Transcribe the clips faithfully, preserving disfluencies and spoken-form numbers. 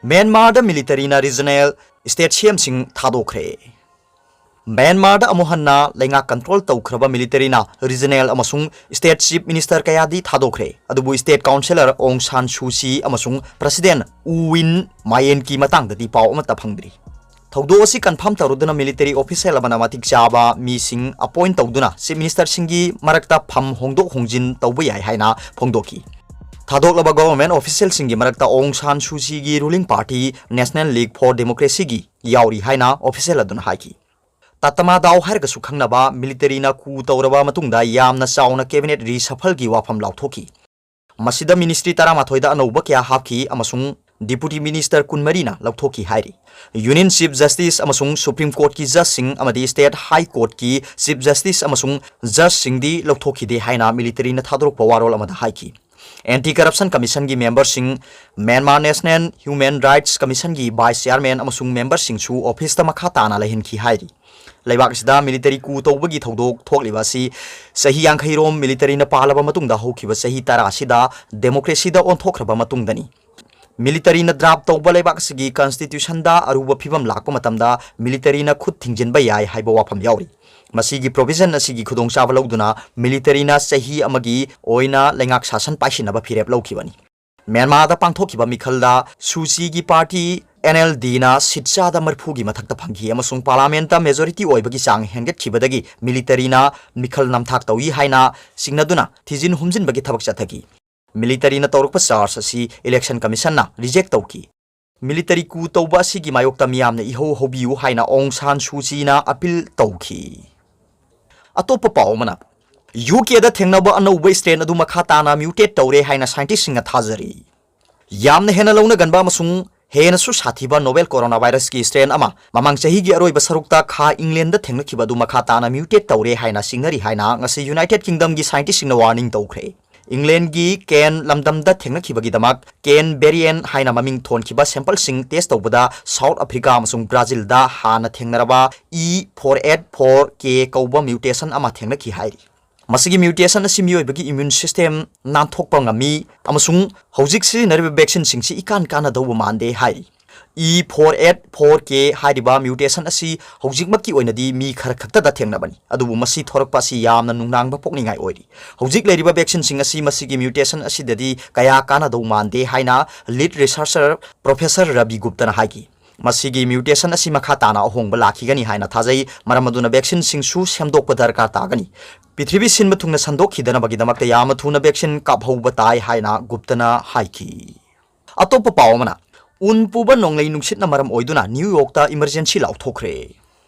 ꯃ꯭ꯌꯥꯟꯃꯥꯔꯗ ꯃꯤꯂꯤꯇꯔꯤꯅ regional state ꯁꯤ ꯑꯦꯝꯁꯤꯡ ꯊꯥꯗꯣꯛꯈ꯭ꯔꯦ꯫ ꯃ꯭ꯌꯥꯟꯃꯥꯔꯗ ꯑꯃꯨꯛ ꯍꯟꯅ ꯂꯩꯉꯥꯛ ꯀꯟꯇ꯭ꯔꯣꯜ ꯇꯧꯈ꯭ꯔꯕ ꯃꯤꯂꯤꯇꯔꯤꯅ ꯔꯤꯖꯅꯦꯜ ꯑꯃꯁꯨꯡ ꯁ꯭ꯇꯦꯠ ꯆꯤꯐ ꯃꯤꯅꯤꯁꯇꯔ ꯀꯌꯥꯗꯤ ꯊꯥꯗꯣꯛꯈ꯭ꯔꯦ, ꯑꯗꯨꯕꯨ ꯁ꯭ꯇꯦꯠ ꯀꯥꯎꯟꯁꯤꯂꯔ ꯑꯣꯡ ꯁꯥꯟ ꯁꯨ ꯆꯤ ꯑꯃꯁꯨꯡ ꯄ꯭ꯔꯁꯤꯗꯦꯟ ꯎ ꯋꯤꯟ ꯃꯥꯌꯦꯟꯀꯤ ꯃꯇꯥꯡꯗꯗꯤ ꯄꯥꯎ ꯑꯃꯠꯇ ꯐꯪꯗ꯭ꯔꯤ꯫ ꯊꯧꯗꯣꯛ ꯑꯁꯤ ꯀꯟꯐꯥꯔꯝ ꯇꯧꯔꯗꯨꯅ ꯃꯤꯂꯤꯇꯔꯤ ꯑꯣꯐꯤꯁꯤꯌꯦꯜ ꯑꯃꯅ ꯃꯇꯤꯛ ꯆꯥꯕ ꯃꯤꯁꯤꯡ ꯑꯄꯣꯏꯟ ꯇꯧꯗꯨꯅ ꯆꯤꯐ ꯃꯤꯅꯤꯁꯇꯔꯁꯤꯡꯒꯤ ꯃꯔꯛꯇ ꯐꯝ ꯍꯣꯡꯗꯣꯛ ꯍꯣꯡꯖꯤꯟ ꯇꯧꯕ ꯌꯥꯏ ꯍꯥꯏꯅ ꯐꯣꯡꯗꯣꯛꯈꯤ꯫ ꯊꯥꯗꯣꯛꯂꯕ ꯒꯣꯚꯔꯟꯃꯦꯟꯠ ꯑꯣꯐꯤꯁꯤꯌꯦꯜꯁꯤꯡꯒꯤ ꯃꯔꯛꯇ ꯑꯣꯡ ꯁꯥꯟ ꯁꯨ ꯆꯤꯒꯤ ruling party national league for ꯗꯦꯃꯣꯀ꯭ꯔꯦꯁꯤꯒꯤ ꯌꯥꯎꯔꯤ ꯍꯥꯏꯅ ꯑꯣꯐꯤꯁꯤꯌꯦꯜ ꯑꯗꯨꯅ ꯍꯥꯏꯈꯤ꯫ ꯇꯥꯇꯃꯥꯗꯥꯎ ꯍꯥꯏꯔꯒꯁꯨ ꯈꯪꯅꯕ ꯃꯤꯂꯤꯇꯔꯤꯅ ꯀꯨ ꯇꯧꯔꯕ ꯃꯇꯨꯡꯗ ꯌꯥꯝꯅ ꯆꯥꯎꯅ ꯀꯦꯕꯤꯅꯦꯠ ꯔꯤꯁꯐꯜꯒꯤ ꯋꯥꯐꯝ ꯂꯥꯎꯊꯣꯛꯈꯤ꯫ ꯃꯁꯤꯗ ꯃꯤꯅꯤꯁꯇ꯭ꯔꯤ ꯇꯔꯥꯃꯥꯊꯣꯏꯗ ꯑꯅꯧꯕ ꯀꯌꯥ ꯍꯥꯞꯈꯤ ꯑꯃꯁꯨꯡ ꯗꯤꯄꯨꯇꯤ ꯃꯤꯅꯤꯁꯇꯔ ꯀꯨꯟꯃꯔꯤꯅ ꯂꯧꯊꯣꯛꯈꯤ ꯍꯥꯏꯔꯤ꯫ ꯌꯨꯅꯤꯌꯟ ꯆꯤꯐ ꯖꯁꯇꯤꯁ ꯑꯃꯁꯨꯡ ꯁꯨꯄ꯭ꯔꯤꯝ ꯀꯣꯔꯠꯀꯤ ꯖꯖꯁꯤꯡ ꯑꯃꯗꯤ ꯁ꯭ꯇꯦꯠ ꯍꯥꯏ ꯀꯣꯔꯠꯀꯤ ꯆꯤꯐ ꯖꯁꯇꯤꯁ ꯑꯃꯁꯨꯡ ꯖꯖꯁꯤꯡꯗꯤ ꯂꯧꯊꯣꯛꯈꯤꯗꯦ ꯍꯥꯏꯅ ꯃꯤꯂꯤꯇꯔꯤꯅ ꯊꯥꯗꯣꯔꯛꯄ ꯋꯥꯔꯣꯜ ꯑꯃꯗ ꯍꯥꯏꯈꯤ꯫ ꯑꯦꯟꯇꯤ ꯀꯔꯞꯁꯟ ꯀꯃꯤꯁꯟꯒꯤ ꯃꯦꯝꯕꯔꯁꯤꯡ, ꯃ꯭ꯌꯥꯟꯃꯥꯔ ꯅꯦꯁꯅꯦꯜ ꯍ꯭ꯌꯨꯃꯦꯟ ꯔꯥꯏꯠꯁ ꯀꯃꯤꯁꯟꯒꯤ ꯚꯥꯏꯁ ꯆꯤꯌꯥꯔꯃꯦꯟ ꯑꯃꯁꯨꯡ ꯃꯦꯝꯕꯔꯁꯤꯡꯁꯨ ꯑꯣꯐꯤꯁꯇ ꯃꯈꯥ ꯇꯥꯅ ꯂꯩꯍꯟꯈꯤ ꯍꯥꯏꯔꯤ꯫ ꯂꯩꯕꯥꯛ ꯑꯁꯤꯗ ꯃꯤꯂꯤꯇꯔꯤ ꯀꯨ ꯇꯧꯕꯒꯤ ꯊꯧꯗꯣꯛ ꯊꯣꯛꯂꯤꯕ ꯑꯁꯤ ꯆꯍꯤ ꯌꯥꯡꯈꯩ ꯔꯣꯝ ꯃꯤꯂꯤꯇꯔꯤꯅ ꯄꯥꯜꯂꯕ ꯃꯇꯨꯡꯗ ꯍꯧꯈꯤꯕ ꯆꯍꯤ ꯇꯔꯥ ꯑꯁꯤꯗ ꯗꯦꯃꯣꯀ꯭ꯔꯦꯁꯤꯗ ꯑꯣꯟꯊꯣꯛꯈ꯭ꯔꯕ ꯃꯇꯨꯡꯗꯅꯤ꯫ ꯃꯤꯂꯤꯇꯔꯤꯅ ꯗ꯭ꯔꯥꯐ ꯇꯧꯕ ꯂꯩꯕꯥꯛ ꯑꯁꯤꯒꯤ ꯀꯟꯁꯇꯤꯇ꯭ꯌꯨꯁꯟꯗ ꯑꯔꯨꯕ ꯐꯤꯕꯝ ꯂꯥꯛꯄ ꯃꯇꯝꯗ ꯃꯤꯂꯤꯇꯔꯤꯅ ꯈꯨꯠ ꯊꯤꯡꯖꯤꯟꯕ ꯌꯥꯏ ꯍꯥꯏꯕ ꯋꯥꯐꯝ ꯌꯥꯎꯔꯤ꯫ ꯃꯁꯤꯒꯤ ꯄ꯭ꯔꯣꯚꯤꯖꯟ ꯑꯁꯤꯒꯤ ꯈꯨꯗꯣꯡꯆꯥꯕ ꯂꯧꯗꯨꯅ ꯃꯤꯂꯤꯇꯔꯤꯅ ꯆꯍꯤ ꯑꯃꯒꯤ ꯑꯣꯏꯅ ꯂꯩꯉꯥꯛ ꯁꯥꯁꯟ ꯄꯥꯏꯁꯤꯟꯅꯕ ꯐꯤꯔꯦꯞ ꯂꯧꯈꯤꯕꯅꯤ꯫ ꯃ꯭ꯌꯥꯟꯃꯥꯔꯗ ꯄꯥꯡꯊꯣꯛꯈꯤꯕ ꯃꯤꯈꯜꯗ ꯁꯨ ꯆꯤꯒꯤ ꯄꯥꯔꯇꯤ ꯑꯦꯟ ꯑꯦꯜ ꯗꯤꯅ ꯁꯤꯠ ꯆꯥꯗ ꯃꯔꯤꯐꯨꯒꯤ ꯃꯊꯛꯇ ꯐꯪꯈꯤ ꯑꯃꯁꯨꯡ ꯄꯥꯔꯂꯥꯃꯦꯟꯠꯇ ꯃꯦꯖꯣꯔꯤꯇꯤ ꯑꯣꯏꯕꯒꯤ ꯆꯥꯡ ꯍꯦꯟꯒꯠꯈꯤꯕꯗꯒꯤ ꯃꯤꯂꯤꯇꯔꯤꯅ ꯃꯤꯈꯜ ꯅꯝꯊꯥꯛ ꯇꯧꯏ ꯍꯥꯏꯅ ꯆꯤꯡꯅꯗꯨꯅ ꯊꯤꯖꯤꯟ ꯍꯨꯝꯖꯤꯟꯕꯒꯤ ꯊꯕꯛ ꯆꯠꯊꯈꯤ꯫ ꯃꯤꯂꯤꯇꯔꯤꯅ ꯇꯧꯔꯛꯄ ꯆꯥꯔꯖ ꯑꯁꯤ ꯏꯂꯦꯛꯁꯟ ꯀꯃꯤꯁꯟꯅ ꯔꯤꯖꯦꯛ ꯇꯧꯈꯤ꯫ ꯃꯤꯂꯤꯇꯔꯤ ꯀꯨ ꯇꯧꯕ ꯑꯁꯤꯒꯤ ꯃꯥꯌꯣꯛꯇ ꯃꯤꯌꯥꯝꯅ ꯏꯍꯧ ꯍꯧꯕꯤꯌꯨ ꯍꯥꯏꯅ ꯑꯣꯡ ꯁꯥꯟ ꯁꯨ ꯆꯤꯅ ꯑꯄꯤꯜ ꯇꯧꯈꯤ꯫ ꯑꯇꯣꯞꯄ ꯄꯥꯎ ꯑꯃꯅ, ꯌꯨ ꯀꯦꯗ ꯊꯦꯡꯅꯕ ꯑꯅꯧꯕ ꯁ꯭ꯇ꯭ꯔꯦꯟ ꯑꯗꯨ ꯃꯈꯥ ꯇꯥꯅ ꯃ꯭ꯌꯨꯇꯦꯠ ꯇꯧꯔꯦ ꯍꯥꯏꯅ ꯁꯥꯏꯟꯇꯤꯁꯁꯤꯡꯅ ꯊꯥꯖꯔꯤ꯫ ꯌꯥꯝꯅ ꯍꯦꯟꯅ ꯂꯧꯅꯒꯟꯕ ꯑꯃꯁꯨꯡ ꯍꯦꯟꯅꯁꯨ ꯁꯥꯊꯤꯕ ꯅꯣꯕꯦꯜ ꯀꯣꯔꯣꯅꯥ ꯚꯥꯏꯔꯁꯀꯤ ꯁ꯭ꯇ꯭ꯔꯦꯟ ꯑꯃ ꯃꯃꯥꯡ ꯆꯍꯤꯒꯤ ꯑꯔꯣꯏꯕ ꯁꯔꯨꯛꯇ ꯈꯥ ꯏꯪꯂꯦꯟꯗ ꯊꯦꯡꯅꯈꯤꯕ ꯑꯗꯨ ꯃꯈꯥ ꯇꯥꯅ ꯃ꯭ꯌꯨꯇꯦꯠ ꯇꯧꯔꯦ ꯍꯥꯏꯅ ꯆꯤꯡꯅꯔꯤ ꯍꯥꯏꯅ ꯉꯁꯤ ꯌꯨꯅꯥꯏꯇꯦꯗ ꯀꯤꯡꯗꯝꯒꯤ ꯁꯥꯏꯟꯇꯤꯁꯁꯤꯡꯅ ꯋꯥꯔꯅꯤꯡ ꯇꯧꯈ꯭ꯔꯦ꯫ ꯏꯪꯂꯦꯟꯒꯤ ꯀꯦꯟ ꯂꯝꯗꯝꯗ ꯊꯦꯡꯅꯈꯤꯕꯒꯤꯗꯃꯛ ꯀꯦꯟ ꯚꯦꯔꯤꯌꯦꯟ ꯍꯥꯏꯅ ꯃꯃꯤꯡ ꯊꯣꯟꯈꯤꯕ ꯁꯦꯝꯄꯜꯁꯤꯡ ꯇꯦꯁ ꯇꯧꯕꯗ ꯁꯥꯎꯠ ꯑꯐ꯭ꯔꯤꯀꯥ ꯑꯃꯁꯨꯡ ꯕ꯭ꯔꯥꯖꯤꯜꯗ ꯍꯥꯟꯅ ꯊꯦꯡꯅꯔꯕ ꯏ ꯐꯣꯔ ꯑꯦꯠ ꯐꯣꯔ ꯀꯦ ꯀꯧꯕ ꯃ꯭ꯌꯨꯇꯦꯁꯟ ꯑꯃ ꯊꯦꯡꯅꯈꯤ ꯍꯥꯏꯔꯤ꯫ ꯃꯁꯤꯒꯤ mutation ꯑꯁꯤ ꯃꯤꯑꯣꯏꯕꯒꯤ immune system ꯅꯥꯟꯊꯣꯛꯄ ꯉꯝꯃꯤ ꯑꯃꯁꯨꯡ ꯍꯧꯖꯤꯛ ꯁꯤꯖꯤꯟꯅꯔꯤꯕ vaccine ꯁꯤꯡꯁꯤ ꯏꯀꯥꯟ ꯀꯥꯟꯅꯗꯧꯕ ꯃꯥꯟꯗꯦ ꯍꯥꯏꯔꯤ꯫ E four eight four K ꯍꯥꯏꯔꯤꯕ mutation ꯑꯁꯤ ꯍꯧꯖꯤꯛꯃꯛꯀꯤ ꯑꯣꯏꯅꯗꯤ ꯃꯤ ꯈꯔ ꯈꯛꯇꯗ ꯊꯦꯡꯅꯕꯅꯤ, ꯑꯗꯨꯕꯨ ꯃꯁꯤ ꯊꯣꯔꯛꯄ ꯑꯁꯤ ꯌꯥꯝꯅ ꯅꯨꯡꯅꯥꯡꯕ ꯄꯣꯛꯅꯤꯡꯉꯥꯏ ꯑꯣꯏꯔꯤ꯫ ꯍꯧꯖꯤꯛ ꯂꯩꯔꯤꯕ vaccine ꯁꯤꯡ ꯑꯁꯤ ꯃꯁꯤꯒꯤ mutation ꯑꯁꯤꯗꯗꯤ ꯀꯌꯥ ꯀꯥꯟꯅꯗꯧ ꯃꯥꯟꯗꯦ ꯍꯥꯏꯅ lead researcher Professor Ravi Gupta ꯅ ꯍꯥꯏꯈꯤ꯫ ꯃꯁꯤꯒꯤ mutation ꯑꯁꯤ ꯃꯈꯥ ꯇꯥꯅ ꯑꯍꯣꯡꯕ ꯂꯥꯛꯈꯤꯒꯅꯤ ꯍꯥꯏꯅ ꯊꯥꯖꯩ, ꯃꯔꯝ ꯑꯗꯨꯅ vaccine ꯁꯤꯡꯁꯨ ꯁꯦꯝꯗꯣꯛꯄ ꯗꯔꯀꯥꯔ ꯇꯥꯒꯅꯤ꯫ ꯄ꯭ꯔꯤꯊꯤꯕꯤ ꯁꯤꯟꯕ ꯊꯨꯡꯅ ꯁꯟꯗꯣꯛꯈꯤꯗꯅꯕꯒꯤꯗꯃꯛꯇ ꯌꯥꯝꯅ ꯊꯨꯅ vaccine ꯀꯥꯞꯍꯧꯕ ꯇꯥꯏ ꯍꯥꯏꯅ ꯒꯨꯞꯇꯅ ꯍꯥꯏꯈꯤ꯫ ꯑꯇꯣꯞꯄ ꯄꯥꯎ ꯑꯃꯅ, ꯎꯟ ꯄꯨꯕ ꯅꯣꯡꯂꯩ ꯅꯨꯡꯁꯤꯠꯅ ꯃꯔꯝ ꯑꯣꯏꯗꯨꯅ ꯅ꯭ꯌꯨ ꯌꯣꯔꯛꯇ emergency ꯂꯥꯎꯊꯣꯛꯈ꯭ꯔꯦ꯫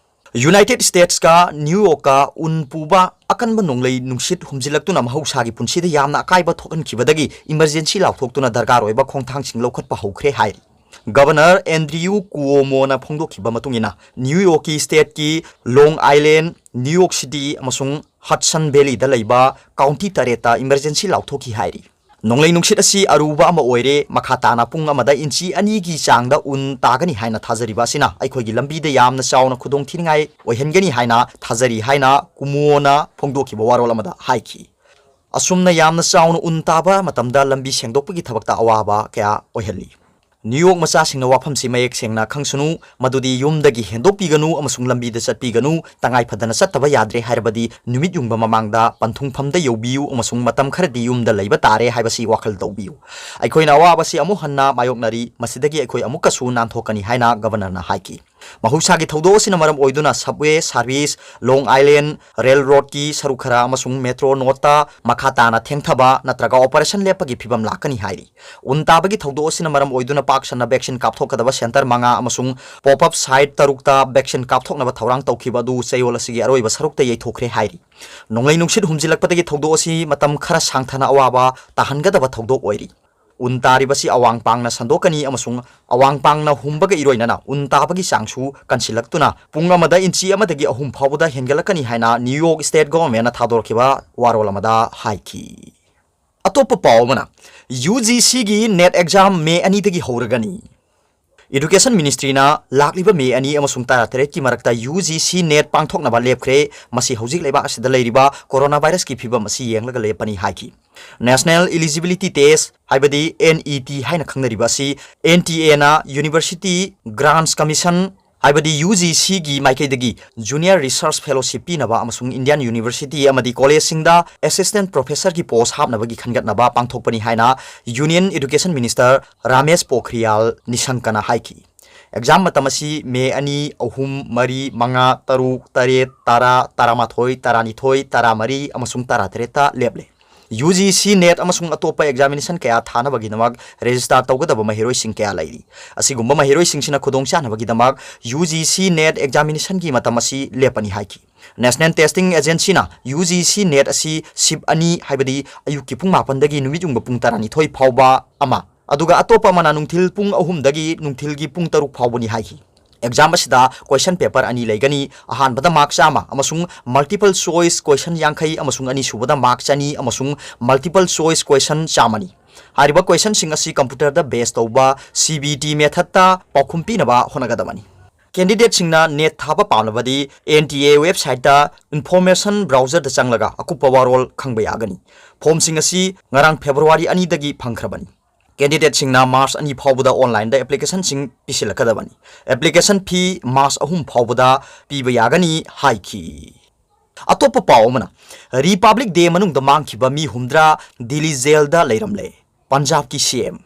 United States ꯀ ꯅ꯭ꯌꯨ ꯌꯣꯔꯛꯀ ꯎꯟ ꯄꯨꯕ ꯑꯀꯟꯕ ꯅꯣꯡꯂꯩ ꯅꯨꯡꯁꯤꯠ ꯍꯨꯝꯖꯤꯜꯂꯛꯇꯨꯅ ꯃꯍꯧꯁꯥꯒꯤ ꯄꯨꯟꯁꯤꯗ ꯌꯥꯝꯅ ꯑꯀꯥꯏꯕ ꯊꯣꯛꯍꯟꯈꯤꯕꯗꯒꯤ emergency ꯂꯥꯎꯊꯣꯛꯇꯨꯅ ꯗꯔꯀꯥꯔ ꯑꯣꯏꯕ ꯈꯣꯡꯊꯥꯡꯁꯤꯡ ꯂꯧꯈꯠꯄ ꯍꯧꯈ꯭ꯔꯦ ꯍꯥꯏꯔꯤ꯫ Governor Andrew Cuomo ꯅ ꯐꯣꯡꯗꯣꯛꯈꯤꯕ ꯃꯇꯨꯡ ꯏꯟꯅ, ꯅ꯭ꯌꯨ ꯌꯣꯔꯛꯀꯤ state ꯀꯤ Long Island, New York City ꯑꯃꯁꯨꯡ Hudson Valley ꯗ ꯂꯩꯕ county ꯇꯔꯦꯠꯇ emergency ꯂꯥꯎꯊꯣꯛꯈꯤ ꯍꯥꯏꯔꯤ꯫ ꯅꯣꯡꯂꯩ ꯅꯨꯡꯁꯤꯠ ꯑꯁꯤ ꯑꯔꯨꯕ ꯑꯃ ꯑꯣꯏꯔꯦ, ꯃꯈꯥ ꯇꯥꯅ ꯄꯨꯡ ꯑꯃꯗ ꯏꯟꯆꯤ ꯑꯅꯤꯒꯤ ꯆꯥꯡꯗ ꯎꯟ ꯇꯥꯒꯅꯤ ꯍꯥꯏꯅ ꯊꯥꯖꯔꯤꯕ ꯑꯁꯤꯅ ꯑꯩꯈꯣꯏꯒꯤ ꯂꯝꯕꯤꯗ ꯌꯥꯝꯅ ꯆꯥꯎꯅ ꯈꯨꯗꯣꯡꯊꯤꯅꯤꯡꯉꯥꯏ ꯑꯣꯏꯍꯟꯒꯅꯤ ꯍꯥꯏꯅ ꯊꯥꯖꯔꯤ ꯍꯥꯏꯅ ꯀꯨꯃꯣꯅ ꯐꯣꯡꯗꯣꯛꯈꯤꯕ ꯋꯥꯔꯣꯜ ꯑꯃꯗ ꯍꯥꯏꯈꯤ꯫ ꯑꯁꯨꯝꯅ ꯌꯥꯝꯅ ꯆꯥꯎꯅ ꯎꯟ ꯇꯥꯕ ꯃꯇꯝꯗ ꯂꯝꯕꯤ ꯁꯦꯡꯗꯣꯛꯄꯒꯤ ꯊꯕꯛꯇ ꯑꯋꯥꯕ ꯀꯌꯥ ꯑꯣꯏꯍꯜꯂꯤ꯫ ꯅ꯭ꯌꯨ ꯌꯣꯔꯛ ꯃꯆꯥꯁꯤꯡꯅ ꯋꯥꯐꯝꯁꯤ ꯃꯌꯦꯛ ꯁꯦꯡꯅ ꯈꯪꯁꯅꯨ, ꯃꯗꯨꯗꯤ ꯌꯨꯝꯗꯒꯤ ꯍꯦꯟꯗꯣꯛꯄꯤꯒꯅꯨ ꯑꯃꯁꯨꯡ ꯂꯝꯕꯤꯗ ꯆꯠꯄꯤꯒꯅꯨ, ꯇꯉꯥꯏ ꯐꯗꯅ ꯆꯠꯇꯕ ꯌꯥꯗ꯭ꯔꯦ ꯍꯥꯏꯔꯕꯗꯤ ꯅꯨꯃꯤꯠ ꯌꯨꯡꯕ ꯃꯃꯥꯡꯗ ꯄꯟꯊꯨꯡꯐꯝꯗ ꯌꯧꯕꯤꯌꯨ ꯑꯃꯁꯨꯡ ꯃꯇꯝ ꯈꯔꯗꯤ ꯌꯨꯝꯗ ꯂꯩꯕ ꯇꯥꯔꯦ ꯍꯥꯏꯕꯁꯤ ꯋꯥꯈꯜ ꯇꯧꯕꯤꯌꯨ꯫ ꯑꯩꯈꯣꯏꯅ ꯑꯋꯥꯕꯁꯤ ꯑꯃꯨꯛ ꯍꯟꯅ ꯃꯥꯌꯣꯛꯅꯔꯤ, ꯃꯁꯤꯗꯒꯤ ꯑꯩꯈꯣꯏ ꯑꯃꯨꯛꯀꯁꯨ ꯅꯥꯟꯊꯣꯛꯀꯅꯤ ꯍꯥꯏꯅ Governor ꯅ ꯍꯥꯏꯈꯤ꯫ ꯃꯍꯧꯁꯥꯒꯤ ꯊꯧꯗꯣꯛ ꯑꯁꯤꯅ ꯃꯔꯝ ꯑꯣꯏꯗꯨꯅ subway service, Long Island Railroad ꯀꯤ ꯁꯔꯨꯛ ꯈꯔ ꯑꯃꯁꯨꯡ Metro North ꯇ ꯃꯈꯥ ꯇꯥꯅ ꯊꯦꯡꯊꯕ ꯅꯠꯇ꯭ꯔꯒ operation ꯂꯦꯞꯄꯒꯤ ꯐꯤꯚꯝ ꯂꯥꯛꯀꯅꯤ ꯍꯥꯏꯔꯤ꯫ ꯎꯟ ꯇꯥꯕꯒꯤ ꯊꯧꯗꯣꯛ ꯑꯁꯤꯅ ꯃꯔꯝ ꯑꯣꯏꯗꯨꯅ ꯄꯥꯛ ꯁꯟꯅ vaccine ꯀꯥꯞꯊꯣꯛꯀꯗꯕ center ꯃꯉꯥ ꯑꯃꯁꯨꯡ pop-up site ꯇꯔꯨꯛꯇ vaccine ꯀꯥꯞꯊꯣꯛꯅꯕ ꯊꯧꯔꯥꯡ ꯇꯧꯈꯤꯕ ꯑꯗꯨ ꯆꯌꯣꯜ ꯑꯁꯤꯒꯤ ꯑꯔꯣꯏꯕ ꯁꯔꯨꯛꯇ ꯌꯩꯊꯣꯛꯈ꯭ꯔꯦ ꯍꯥꯏꯔꯤ꯫ ꯅꯣꯡꯂꯩ ꯅꯨꯡꯁꯤꯠ ꯍꯨꯝꯖꯤꯜꯂꯛꯄꯗꯒꯤ ꯊꯧꯗꯣꯛ ꯑꯁꯤ ꯃꯇꯝ ꯈꯔ ꯁꯥꯡꯊꯅ ꯑꯋꯥꯕ ꯇꯥꯍꯟꯒꯗꯕ ꯊꯧꯗꯣꯛ ꯑꯣꯏꯔꯤ꯫ ꯎꯟ ꯇꯥꯔꯤꯕꯁꯤ ꯑꯋꯥꯡ ꯄꯥꯡꯅ ꯁꯟꯗꯣꯛꯀꯅꯤ ꯑꯃꯁꯨꯡ ꯑꯋꯥꯡ ꯄꯥꯡꯅ ꯍꯨꯝꯕꯒ ꯏꯔꯣꯏꯅꯅ ꯎꯟ ꯇꯥꯕꯒꯤ ꯆꯥꯡꯁꯨ ꯀꯟꯁꯤꯜꯂꯛꯇꯨꯅ ꯄꯨꯡ ꯑꯃꯗ ꯏꯟꯆꯤ ꯑꯃꯗꯒꯤ ꯑꯍꯨꯝ ꯐꯥꯎꯕꯗ ꯍꯦꯟꯒꯠꯂꯛꯀꯅꯤ ꯍꯥꯏꯅ New York State Government ꯅ ꯊꯥꯗꯣꯔꯛꯈꯤꯕ ꯋꯥꯔꯣꯜ ꯑꯃꯗ ꯍꯥꯏꯈꯤ꯫ ꯑꯇꯣꯞꯄ ꯄꯥꯎ ꯑꯃꯅ, U G C ꯒꯤ NET exam May ꯑꯅꯤꯗꯒꯤ ꯍꯧꯔꯒꯅꯤ꯫ Education Ministry ꯅ ꯂꯥꯛꯂꯤꯕ ꯃꯦ ꯑꯅꯤ ꯑꯃꯁꯨꯡ ꯇꯔꯥꯇꯔꯦꯠꯀꯤ ꯃꯔꯛꯇ ꯌꯨ ꯖꯤ ꯁꯤ ꯅꯦꯠ ꯄꯥꯡꯊꯣꯛꯅꯕ ꯂꯦꯞꯈ꯭ꯔꯦ꯫ ꯃꯁꯤ ꯍꯧꯖꯤꯛ ꯂꯩꯕꯥꯛ ꯑꯁꯤꯗ ꯂꯩꯔꯤꯕ ꯀꯣꯔꯣꯅꯥ ꯚꯥꯏꯔꯁꯀꯤ ꯐꯤꯕꯝ ꯑꯁꯤ ꯌꯦꯡꯂꯒ ꯂꯦꯞꯄꯅꯤ ꯍꯥꯏꯈꯤ꯫ National Eligibility Test, ꯍꯥꯏꯕꯗꯤ N E T ꯍꯥꯏꯅ ꯈꯪꯅꯔꯤꯕ ꯑꯁꯤ N T A ꯅ University Grants Commission, ꯍꯥꯏꯕꯗꯤ U G C ꯒꯤ ꯃꯥꯏꯀꯩꯗꯒꯤ Junior Research Fellowship ꯄꯤꯅꯕ ꯑꯃꯁꯨꯡ Indian University ꯑꯃꯗꯤ ꯀꯣꯂꯦꯖꯁꯤꯡꯗ Assistant Professor ꯒꯤ ꯄꯣꯁ ꯍꯥꯞꯅꯕꯒꯤ ꯈꯟꯒꯠꯅꯕ ꯄꯥꯡꯊꯣꯛꯄꯅꯤ ꯍꯥꯏꯅ Union Education Minister ꯔꯥꯃꯦꯁ ꯄꯣꯈ꯭ꯔꯤꯌꯥꯜ ꯅꯤꯁꯪꯀꯅ ꯍꯥꯏꯈꯤ꯫ ꯑꯦꯛꯖꯥꯝ ꯃꯇꯝ ꯑꯁꯤ ꯃꯦ ꯑꯅꯤ, ꯑꯍꯨꯝ, ꯃꯔꯤ, ꯃꯉꯥ, ꯇꯔꯨꯛ, ꯇꯔꯦꯠ, ꯇꯔꯥ, ꯇꯔꯥꯃꯥꯊꯣꯏ, ꯇꯔꯥꯅꯤꯊꯣꯏ, ꯇꯔꯥꯃꯔꯤ ꯑꯃꯁꯨꯡ ꯇꯔꯥꯇꯔꯦꯠꯇ ꯂꯦꯞꯂꯦ꯫ U G C NET ꯑꯃꯁꯨꯡ ꯑꯇꯣꯞꯄ examination ꯀꯌꯥ ꯊꯥꯅꯕꯒꯤꯗꯃꯛ register ꯇꯧꯒꯗꯕ ꯃꯍꯩꯔꯣꯏꯁꯤꯡ ꯀꯌꯥ ꯂꯩꯔꯤ꯫ ꯑꯁꯤꯒꯨꯝꯕ ꯃꯍꯩꯔꯣꯏꯁꯤꯡꯁꯤꯅ ꯈꯨꯗꯣꯡꯆꯥꯅꯕꯒꯤꯗꯃꯛ U G C NET examinationꯒꯤ ꯃꯇꯝ ꯑꯁꯤ ꯂꯦꯞꯄꯅꯤ ꯍꯥꯏꯈꯤ꯫ National Testing Agencyꯅ U G C NET ꯑꯁꯤ shift ꯑꯅꯤ, ꯍꯥꯏꯕꯗꯤ ꯑꯌꯨꯛꯀꯤ ꯄꯨꯡ ꯃꯥꯄꯟꯗꯒꯤ ꯅꯨꯃꯤꯠ ꯌꯨꯡꯕ ꯄꯨꯡ ꯇꯔꯥꯅꯤꯊꯣꯏ ꯐꯥꯎꯕ ꯑꯃ, ꯑꯗꯨꯒ ꯑꯇꯣꯞꯄ ꯑꯃꯅ ꯅꯨꯡꯊꯤꯜ ꯄꯨꯡ ꯑꯍꯨꯝꯗꯒꯤ ꯅꯨꯡꯊꯤꯜꯒꯤ ꯄꯨꯡ ꯇꯔꯨꯛ ꯐꯥꯎꯕꯅꯤ ꯍꯥꯏꯈꯤ꯫ ꯑꯦꯛꯖꯥꯝ ꯑꯁꯤꯗ question paper ꯑꯅꯤ ꯂꯩꯒꯅꯤ, ꯑꯍꯥꯟꯕꯗ mark ꯆꯥꯝꯃ ꯑꯃꯁꯨꯡ multiple choice question ꯌꯥꯡꯈꯩ ꯑꯃꯁꯨꯡ ꯑꯅꯤꯁꯨꯕꯗ mark ꯆꯅꯤ ꯑꯃꯁꯨꯡ multiple choice question ꯆꯥꯝꯃꯅꯤ꯫ ꯍꯥꯏꯔꯤꯕ questionꯁꯤꯡ ꯑꯁꯤ computerꯗ base ꯇꯧꯕ C B T methodꯇ ꯄꯥꯎꯈꯨꯝ ꯄꯤꯅꯕ ꯍꯣꯠꯅꯒꯗꯕꯅꯤ꯫ Candidateꯁꯤꯡꯅ NET ꯊꯥꯕ ꯄꯥꯝꯂꯕꯗꯤ N T A websiteꯇ information browserꯗ ꯆꯪꯂꯒ ꯑꯀꯨꯞꯄ ꯋꯥꯔꯣꯜ ꯈꯪꯕ ꯌꯥꯒꯅꯤ꯫ Formꯁꯤꯡ ꯑꯁꯤ ꯉꯔꯥꯡ February ꯑꯅꯤꯗꯒꯤ ꯐꯪꯈ꯭ꯔꯕꯅꯤ꯫ Candidateꯁꯤꯡꯅ March ꯑꯅꯤ ꯐꯥꯎꯕꯗ onlineꯗ applicationꯁꯤꯡ ꯄꯤꯁꯤꯜꯂꯛꯀꯗꯕꯅꯤ꯫ Application fee March ꯑꯍꯨꯝ ꯐꯥꯎꯕꯗ ꯄꯤꯕ ꯌꯥꯒꯅꯤ ꯍꯥꯏꯈꯤ꯫ ꯑꯇꯣꯞꯄ ꯄꯥꯎ ꯑꯃꯅ, Republic Day ꯃꯅꯨꯡꯗ ꯃꯥꯡꯈꯤꯕ ꯃꯤ ꯍꯨꯝꯗ꯭ꯔꯥ Delhi jailꯗ ꯂꯩꯔꯝꯂꯦ꯫ ꯄꯟꯖꯥꯕꯀꯤ C M,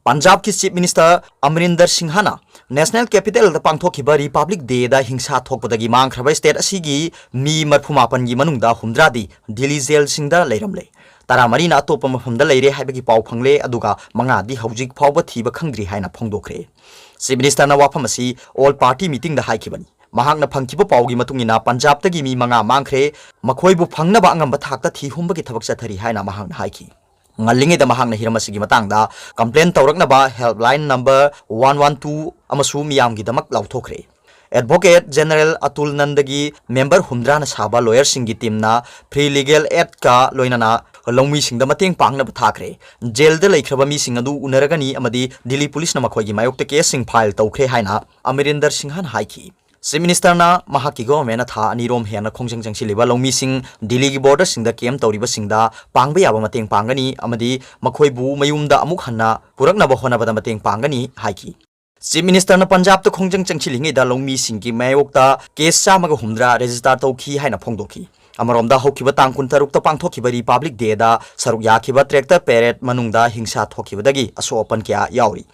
ꯄꯟꯖꯥꯕꯀꯤ Chief Minister ꯑꯃꯔꯤꯟꯗꯔ ꯁꯤꯡꯍꯅ National Capitalꯗ ꯄꯥꯡꯊꯣꯛꯈꯤꯕ Republic Dayꯗ ꯍꯤꯡꯁꯥ ꯊꯣꯛꯄꯗꯒꯤ ꯃꯥꯡꯈ꯭ꯔꯕ state ꯑꯁꯤꯒꯤ ꯃꯤ ꯃꯔꯤꯐꯨ ꯃꯥꯄꯟꯒꯤ ꯃꯅꯨꯡꯗ ꯍꯨꯝꯗ꯭ꯔꯥꯗꯤ ꯗꯤꯜꯂꯤ jailꯁꯤꯡꯗ ꯂꯩꯔꯝꯂꯦ꯫ ꯇꯔꯥꯃꯔꯤꯅ ꯑꯇꯣꯞꯄ ꯃꯐꯝꯗ ꯂꯩꯔꯦ ꯍꯥꯏꯕꯒꯤ ꯄꯥꯎ ꯐꯪꯂꯦ, ꯑꯗꯨꯒ ꯃꯉꯥꯗꯤ ꯍꯧꯖꯤꯛ ꯐꯥꯎꯕ ꯊꯤꯕ ꯈꯪꯗ꯭ꯔꯤ ꯍꯥꯏꯅ ꯐꯣꯡꯗꯣꯛꯈ꯭ꯔꯦ꯫ Chief Ministerꯅ ꯋꯥꯐꯝ ꯑꯁꯤ All Party Meetingꯗ ꯍꯥꯏꯈꯤꯕꯅꯤ꯫ ꯃꯍꯥꯛꯅ ꯐꯪꯈꯤꯕ ꯄꯥꯎꯒꯤ ꯃꯇꯨꯡ ꯏꯟꯅ, ꯄꯟꯖꯥꯕꯇꯒꯤ ꯃꯤ ꯃꯉꯥ ꯃꯥꯡꯈ꯭ꯔꯦ, ꯃꯈꯣꯏꯕꯨ ꯐꯪꯅꯕ ꯑꯉꯝꯕ ꯊꯥꯛꯇ ꯊꯤ ꯍꯨꯝꯕꯒꯤ ꯊꯕꯛ ꯆꯠꯊꯔꯤ ꯍꯥꯏꯅ ꯃꯍꯥꯛꯅ ꯍꯥꯏꯈꯤ꯫ ꯉꯜꯂꯤꯉꯩꯗ ꯃꯍꯥꯛꯅ ꯍꯤꯔꯝ ꯑꯁꯤꯒꯤ ꯃꯇꯥꯡꯗ complain ꯇꯧꯔꯛꯅꯕ helpline number one one two ꯑꯃꯁꯨ ꯃꯤꯌꯥꯝꯒꯤꯗꯃꯛ ꯂꯥꯎꯊꯣꯛꯈ꯭ꯔꯦ꯫ Advocate General ꯑꯇꯨꯜ ꯅꯟꯗꯒꯤ member ꯍꯨꯝꯗ꯭ꯔꯥꯅ ꯁꯥꯕ lawyerꯁꯤꯡꯒꯤ teamꯅ free legal aidꯀ ꯂꯣꯏꯅꯅ ꯂꯧꯃꯤꯁꯤꯡꯗ ꯃꯇꯦꯡ ꯄꯥꯡꯅꯕ ꯊꯥꯈ꯭ꯔꯦ꯫ ꯖꯦꯜꯗ ꯂꯩꯈ꯭ꯔꯕ ꯃꯤꯁꯤꯡ ꯑꯗꯨ ꯎꯅꯔꯒꯅꯤ ꯑꯃꯗꯤ ꯗꯤꯜꯂꯤ ꯄꯨꯂꯤꯁꯅ ꯃꯈꯣꯏꯒꯤ ꯃꯥꯌꯣꯛꯇ caseꯁꯤꯡ file ꯇꯧꯈ꯭ꯔꯦ ꯍꯥꯏꯅ ꯑꯃꯔꯤꯟꯗꯔ ꯁꯤꯡꯍꯅ ꯍꯥꯏꯈꯤ꯫ Chief Ministerꯅ ꯃꯍꯥꯛꯀꯤ governmentꯅ ꯊꯥ ꯑꯅꯤꯔꯣꯝ ꯍꯦꯟꯅ ꯈꯣꯡꯖꯪ ꯆꯪꯁꯤꯜꯂꯤꯕ ꯂꯧꯃꯤꯁꯤꯡ ꯗꯤꯜꯂꯤꯒꯤ borderꯁꯤꯡꯗ camp ꯇꯧꯔꯤꯕꯁꯤꯡꯗ ꯄꯥꯡꯕ ꯌꯥꯕ ꯃꯇꯦꯡ ꯄꯥꯡꯒꯅꯤ ꯑꯃꯗꯤ ꯃꯈꯣꯏꯕꯨ ꯃꯌꯨꯝꯗ ꯑꯃꯨꯛ ꯍꯟꯅ ꯄꯨꯔꯛꯅꯕ ꯍꯣꯠꯅꯕꯗ ꯃꯇꯦꯡ ꯄꯥꯡꯒꯅꯤ ꯍꯥꯏꯈꯤ꯫ Chief Ministerꯅ ꯄꯟꯖꯥꯕꯇ ꯈꯣꯡꯖꯪ ꯆꯪꯁꯤꯜꯂꯤꯉꯩꯗ ꯂꯧꯃꯤꯁꯤꯡꯒꯤ ꯃꯥꯌꯣꯛꯇ case ꯆꯥꯝꯃꯒ ꯍꯨꯝꯗ꯭ꯔꯥ register ꯇꯧꯈꯤ ꯍꯥꯏꯅ ꯐꯣꯡꯗꯣꯛꯈꯤ꯫ ꯑꯃꯔꯣꯝꯗ, ꯍꯧꯈꯤꯕ ꯇꯥꯡ ꯀꯨꯟꯇꯔꯨꯛꯇ ꯄꯥꯡꯊꯣꯛꯈꯤꯕ Republic Dayꯗ ꯁꯔꯨꯛ ꯌꯥꯈꯤꯕ tractor parade ꯃꯅꯨꯡꯗ ꯍꯤꯡꯁꯥ ꯊꯣꯛꯈꯤꯕꯗꯒꯤ ꯑꯁꯣꯛ ꯑꯄꯟ ꯀꯌꯥ ꯌꯥꯎꯔꯤ꯫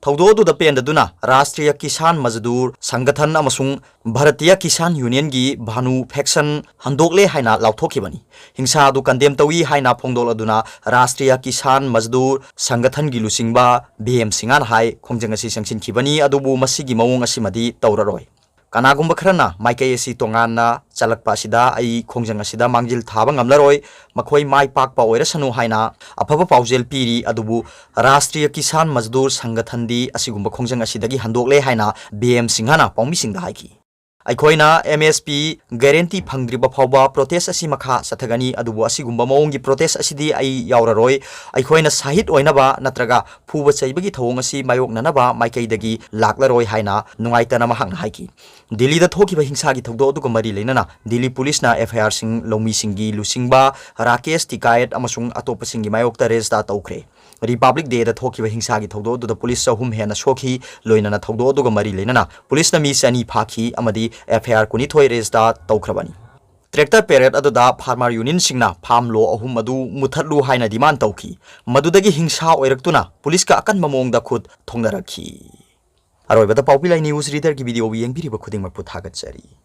ꯊꯧꯗꯣꯛ ꯑꯗꯨꯗ ꯄꯦꯟꯗꯗꯨꯅ ꯔꯥꯁꯇ꯭ꯔꯤꯌ ꯀꯤꯁꯥꯟ ꯃꯖꯗꯨꯔ ꯁꯪꯒꯊꯟ ꯑꯃꯁꯨꯡ ꯚꯥꯔꯇꯤꯌ ꯀꯤꯁꯥꯟ ꯌꯨꯅꯤꯌꯟꯒꯤ ꯚꯥꯅꯨ faction ꯍꯟꯗꯣꯛꯂꯦ ꯍꯥꯏꯅ ꯂꯥꯎꯊꯣꯛꯈꯤꯕꯅꯤ꯫ ꯍꯤꯡꯁꯥ ꯑꯗꯨ condemn ꯇꯧꯏ ꯍꯥꯏꯅ ꯐꯣꯡꯗꯣꯛꯂꯗꯨꯅ ꯔꯥꯁꯇ꯭ꯔꯤꯌ ꯀꯤꯁꯥꯟ ꯃꯖꯗꯨꯔ ꯁꯪꯒꯊꯟꯒꯤ ꯂꯨꯆꯤꯡꯕ ꯕꯤ ꯑꯦꯝ ꯁꯤꯡꯍꯅ ꯍꯥꯏ, ꯈꯣꯡꯖꯪ ꯑꯁꯤ ꯆꯪꯁꯤꯟꯈꯤꯕꯅꯤ, ꯑꯗꯨꯕꯨ ꯃꯁꯤꯒꯤ ꯃꯑꯣꯡ ꯑꯁꯤꯃꯗꯤ ꯇꯧꯔꯔꯣꯏ꯫ ꯀꯅꯥꯒꯨꯝꯕ ꯈꯔꯅ ꯃꯥꯏꯀꯩ ꯑꯁꯤ ꯇꯣꯉꯥꯟꯅ ꯆꯜꯂꯛꯄ ꯑꯁꯤꯗ ꯑꯩ ꯈꯣꯡꯖꯪ ꯑꯁꯤꯗ ꯃꯥꯡꯖꯤꯜ ꯊꯥꯕ ꯉꯝꯂꯔꯣꯏ, ꯃꯈꯣꯏ ꯃꯥꯏ ꯄꯥꯛꯄ ꯑꯣꯏꯔꯁꯅꯨ ꯍꯥꯏꯅ ꯑꯐꯕ ꯄꯥꯎꯖꯦꯜ ꯄꯤꯔꯤ, ꯑꯗꯨꯕꯨ ꯔꯥꯁꯇ꯭ꯔꯤꯌ ꯀꯤꯁꯥꯟ ꯃꯖꯗꯨꯔ ꯁꯪꯒꯊꯟꯗꯤ ꯑꯁꯤꯒꯨꯝꯕ ꯈꯣꯡꯖꯪ ꯑꯁꯤꯗꯒꯤ ꯍꯟꯗꯣꯛꯂꯦ ꯍꯥꯏꯅ ꯕꯤ ꯑꯦꯝ ꯁꯤꯡꯍꯅ ꯄꯥꯎꯃꯤꯁꯤꯡꯗ ꯍꯥꯏꯈꯤ꯫ ꯑꯩꯈꯣꯏꯅ M S P guarantee ꯐꯪꯗ꯭ꯔꯤꯕ ꯐꯥꯎꯕ protest ꯑꯁꯤ ꯃꯈꯥ ꯆꯠꯊꯒꯅꯤ, ꯑꯗꯨꯕꯨ ꯑꯁꯤꯒꯨꯝꯕ ꯃꯑꯣꯡꯒꯤ protest ꯑꯁꯤꯗꯤ ꯑꯩ ꯌꯥꯎꯔꯔꯣꯏ꯫ ꯑꯩꯈꯣꯏꯅ ꯁꯥꯍꯤꯗ ꯑꯣꯏꯅꯕ ꯅꯠꯇ꯭ꯔꯒ ꯐꯨꯕ ꯆꯩꯕꯒꯤ ꯊꯧꯑꯣꯡ ꯑꯁꯤ ꯃꯥꯌꯣꯛꯅꯅꯕ ꯃꯥꯏꯀꯩꯗꯒꯤ ꯂꯥꯛꯂꯔꯣꯏ ꯍꯥꯏꯅ ꯅꯨꯡꯉꯥꯏꯇꯅ ꯃꯍꯥꯛꯅ ꯍꯥꯏꯈꯤ꯫ ꯗꯤꯜꯂꯤꯗ ꯊꯣꯛꯈꯤꯕ ꯍꯤꯡꯁꯥꯒꯤ ꯊꯧꯗꯣꯛ ꯑꯗꯨꯒ ꯃꯔꯤ ꯂꯩꯅꯅ ꯗꯤꯜꯂꯤ ꯄꯨꯂꯤꯁꯅ F I Rꯁꯤꯡ ꯂꯧꯃꯤꯁꯤꯡꯒꯤ ꯂꯨꯆꯤꯡꯕ ꯔꯥꯀꯦꯁ ꯇꯤꯀꯥꯌꯠ ꯑꯃꯁꯨꯡ ꯑꯇꯣꯞꯄꯁꯤꯡꯒꯤ ꯃꯥꯌꯣꯛꯇ register ꯇꯧꯈ꯭ꯔꯦ꯫ Republic Dayꯗ ꯊꯣꯛꯈꯤꯕ ꯍꯤꯡꯁꯥꯒꯤ ꯊꯧꯗꯣꯛ ꯑꯗꯨꯗ ꯄꯨꯂꯤꯁ ꯆꯍꯨꯝ ꯍꯦꯟꯅ ꯁꯣꯛꯈꯤ꯫ ꯂꯣꯏꯅꯅ ꯊꯧꯗꯣꯛ ꯑꯗꯨꯒ ꯃꯔꯤ ꯂꯩꯅꯅ ꯄꯨꯂꯤꯁꯅ ꯃꯤ ꯆꯅꯤ ꯐꯥꯈꯤ ꯑꯃꯗꯤ F I R ꯀꯨꯟꯅꯤꯊꯣꯏ register ꯇꯧꯈ꯭ꯔꯕꯅꯤ꯫ Tractor parade ꯑꯗꯨꯗ farmer unionꯁꯤꯡꯅ farm law ꯑꯍꯨꯝ ꯑꯗꯨ ꯃꯨꯊꯠꯂꯨ ꯍꯥꯏꯅ demand ꯇꯧꯈꯤ꯫ ꯃꯗꯨꯗꯒꯤ ꯍꯤꯡꯁꯥ ꯑꯣꯏꯔꯛꯇꯨꯅ ꯄꯨꯂꯤꯁꯀ ꯑꯀꯟꯕ ꯃꯑꯣꯡꯗ ꯈꯨꯠ ꯊꯣꯡꯅꯔꯛꯈꯤ꯫ ꯑꯔꯣꯏꯕꯗ ꯄꯥꯎꯄꯤ ꯂꯥꯏ news readerꯒꯤ videoꯕꯨ ꯌꯦꯡꯕꯤꯔꯤꯕ ꯈꯨꯗꯤꯡꯃꯛꯄꯨ ꯊꯥꯒꯠꯆꯔꯤ꯫